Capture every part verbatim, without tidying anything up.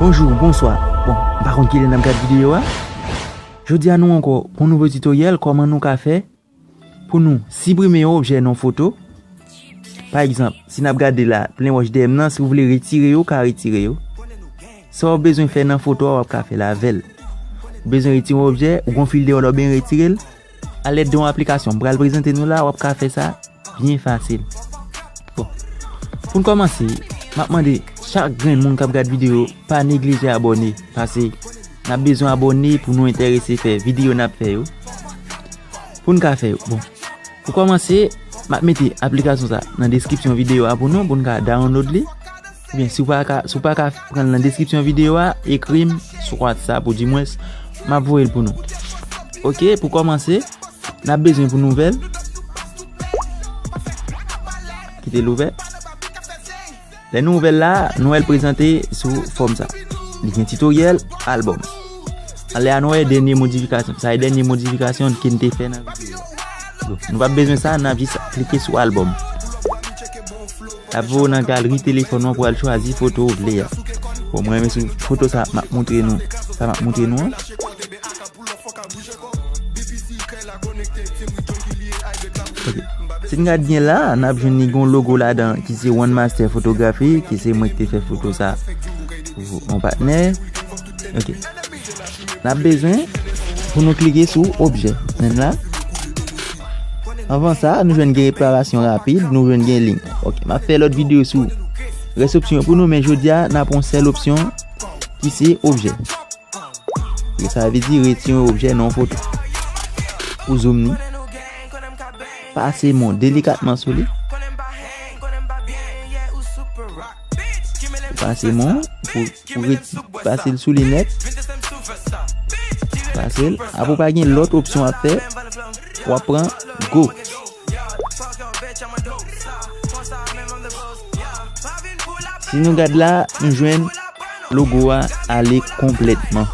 Bonjou, bonswa. Bon, m pa konn kilè n ap gad videyo a. Jodi a nou ankò pou yon nouvo tutoriel, kòman nou ka fè pou nou siprime yon objè nan yon foto. Pa egzanp, si n ap gade la, plen wòch dèyè m nan, si w vle retire yo, w ka retire yo. Sa w bezwen fè nan foto a, w ap ka fè l avè l. Ou bezwen retire yon objè, ou gon fil deyò la, w bezwen retire l. Alèd de yon aplikasyon m pral prezante nou la, w ap ka fè sa byen fasil. Bon, pou n kòmanse, m ap mande chak grenn moun k ap gad videyo, pa neglije abòne, paske n ap bezwen abòne pou nou enterese fè videyo n ap fè yo. Pou n ka fè yo. Bon, pou kòmanse, m ap mete aplikasyon sa nan deskripsyon videyo a pou nou, pou n ka download li. Oubyen si w pa ka, si w pa ka pran l nan deskripsyon videyo a, ekri m sou WhatsApp ou di mwen, m ap voye l pou nou. Ok, pou kòmanse, n ap bezwen pou n ouvè l. Kite l ouvè. Lè nou ouvè l la, nou wè l prezante sou fòm sa. Li gen tutoriel, album. Anlè a nou wè dènye modifikasyon. Sa e dènye modifikasyon ke n te fè nan videyo a. Bon, nou p ap bezwen sa, n ap jis klike sou album. L ap voye w nan galeri telefòn ou an pou w al chwazi foto ou vle a. Bon, mwen renmen sou foto sa m ap montre nou. Sa m ap montre nou an. Ok. Si n gad byen la, n ap jwenn li gon logo ladan ki se One Master Photography, ki se mwen ki te fè foto sa pou yon patnè. Ok. N ap bezwen pou nou klike sou objè. Menm la. Anvan sa, nou jwenn gen reparasyon rapid, nou jwenn gen link. Ok, m ap fè lòt videyo sou rès opsyon yo pou nou, men jodi a, n ap yon sèl opsyon ki se objè. E sa vle di retire yon objè nan yon foto. Pou zoom ni. Pase men w delikatman sou li. Pase men w pou, pou reti-, pase l sou li nèt. Pase l. Apre w pa gen lòt opsyon w ap fè. W ap pran go. Si nou gad la, nou jwenn logo a ale konplètman.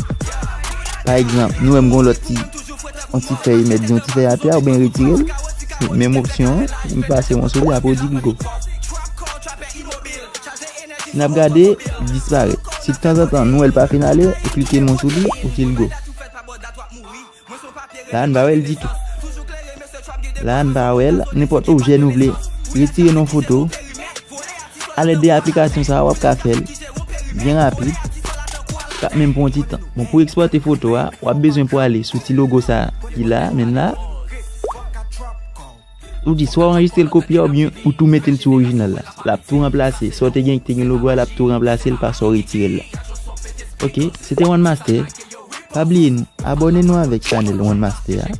Pa egzanp, nou wè m gon lòt ti, yon ti fèy, mèt di yon ti fèy atè a, oubyen retire l. Menm opsyon an, m pase men w sou li, apre w di go. Si n ap gade, li disparèt. Si tanzantan nou wè l pa fin ale, ou klike men w sou li, ou di l go. La, n pa wè l ditou. La, n pa wè l. Nenpòt objè nou vle retire nan foto, alèd de aplikasyon sa a, w ap ka fè l byen rapid. K ap menm pran yon ti tan. Bon, pou ekspòte foto a, w ap bezwen pou ale sou ti logo sa ki la, menm la. Ou di swa w anrejistre l kopi a oubyen ou tou mete l sou orijinal la. L ap tou ranplase. Sa w te gen ki te gen logo a, l ap tou ranplase l pa sa w retire l la. Ok, se te One Master. Pa bliye nou abòne nou avèk chanèl One Master a.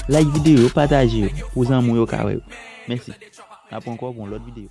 Like videyo yo, pataje yo pou zanmi w yo ka wè yo. Mèsi. N ap wè ankò pou yon lòt videyo.